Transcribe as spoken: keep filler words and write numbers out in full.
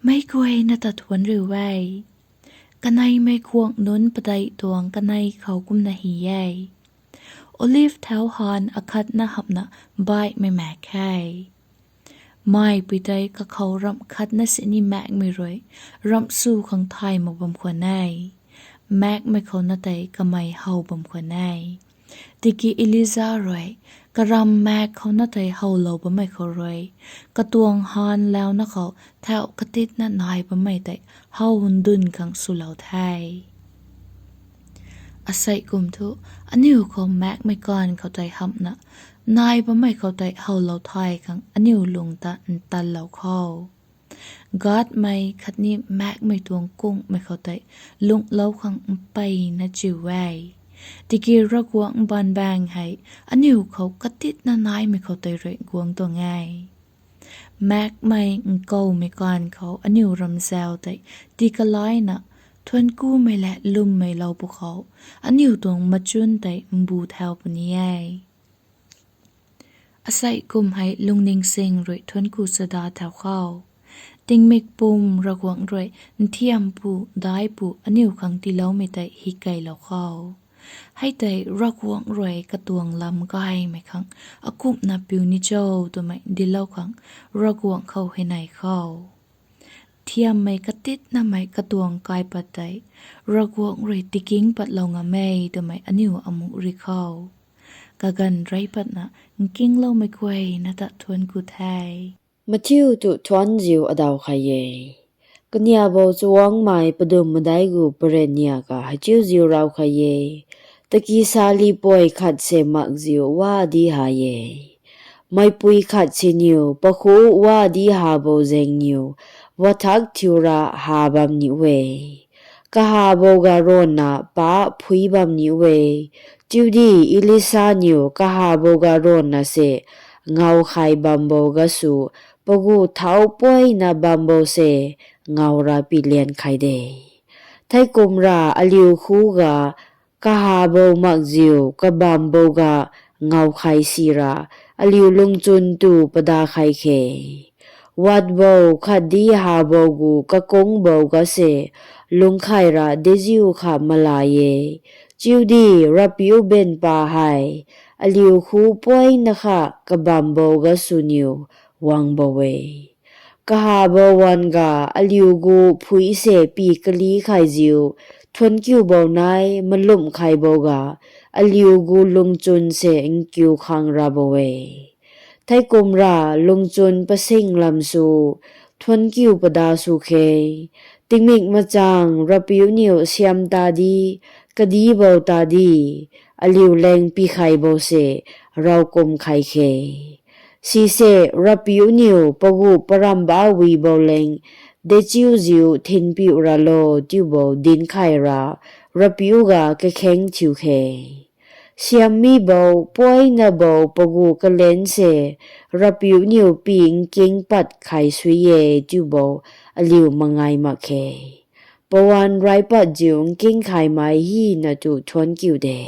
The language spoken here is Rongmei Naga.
Meic guayna ta thuanc riu e. Kaneimei khuang nunc padeih tuang kanei khou kumna hy e. Olive thau han akhatna hamhna baihmei maek he. Maipui tei kakhou ramh khatna sini maekmei rui ramh sw khang thay mak bam khwan e. Maekmei khou na tei kamei how bam khwan e. Tiki Elija rui karam maek khou na tei howlou bammei khou rui, katuang han launa khou thau katitna nai bammei tei how ndun khang swlou the. Asei kum thu, aniu khou maekmei ganv khou tei hamhna, nai bammei khou tei howlou thay khang aniu lung ta ntanlou khou, gatmei khatni maekmei tuang kungmei khou tei lunglou khang mpeyna chiu e. Tiki Ravguangc baanv baeng hei aniu khou katitna naimei khou tei rui guang tuang e. Maekmei nkoumei ganv khou aniu ramzau tei tikalaina thuanckumei le lwmmei lou pwkhou, aniu tuang machun tei mbu thau puni e. Asei kum hei lungning sing rui thuancku chada thau khou, tingmik pum Ravguangc rui nthiampu daipu aniu khang tiiloumei tei hikeylou khou, hei tei Ravguangc rui katuang lam gaymei khang akumhna piu ni cho twmei dinclou khang Ravguangc khou hei nei khou, thiammei katitnamei katuang kaipat tei Ravguangc rui tiking patlou ngam e twmei aniu amuh ri khou, kaganv rey patna nkingloumei guayna ta thuancku the. Mathiu tu thuanziu adaw khat e. Kaniabou chuangmei padum madei gu parenia ka heichiuziu raw khat e. Tiki sali pui khat se makziu wadi ha e. Meipui khat siniw pakhu wadi habou zaengniw vathak thiu ra ha bam ni e. Kahabou ga ronna pa phui bam ni e. Chiudi Elisa niw kahabou ga ronna se ngaw khai bambou gasu pagu thau puaina bambou se ngaw ra pi lian khai de. Theikumra aliu khu ga kahabou makziu kabambou ga ngaw khai si ra, aliu lungchun tu pada khai khe. Watbou khatdi habou gu kakungbou ga se lungc khai ra deziu kha mala e. Chiudi Ravpiu benpa hei aliu khu puaina kha kabambou gasuniw guangbou e. Kahabou wan ga aliu gu phui se pi kali khaiziu thuanckiubou nai malumh khaibou ga aliu gu lungchun se nkiu khang rabou e. Theikumra lungchun pasing lam su thuanckiu pada sw khe. Tingmik machang Ravpiu niw siam ta di, kadibou ta di, aliu leng pi khaibou se rav kum khai khe. Sise Ravpiu niw pagu paramba wibou leng dechiuziu thinpiu ralo tiubou dinc khai ra Ravpiu ga kakheng thiu khe. Siam mibou puaina bou pagu kalen se Ravpiu niw pi nking pat khai sui e tiubou aliu mangai mak khe. Pawan rey patziu nking khaymei hina tu thuanckiu de.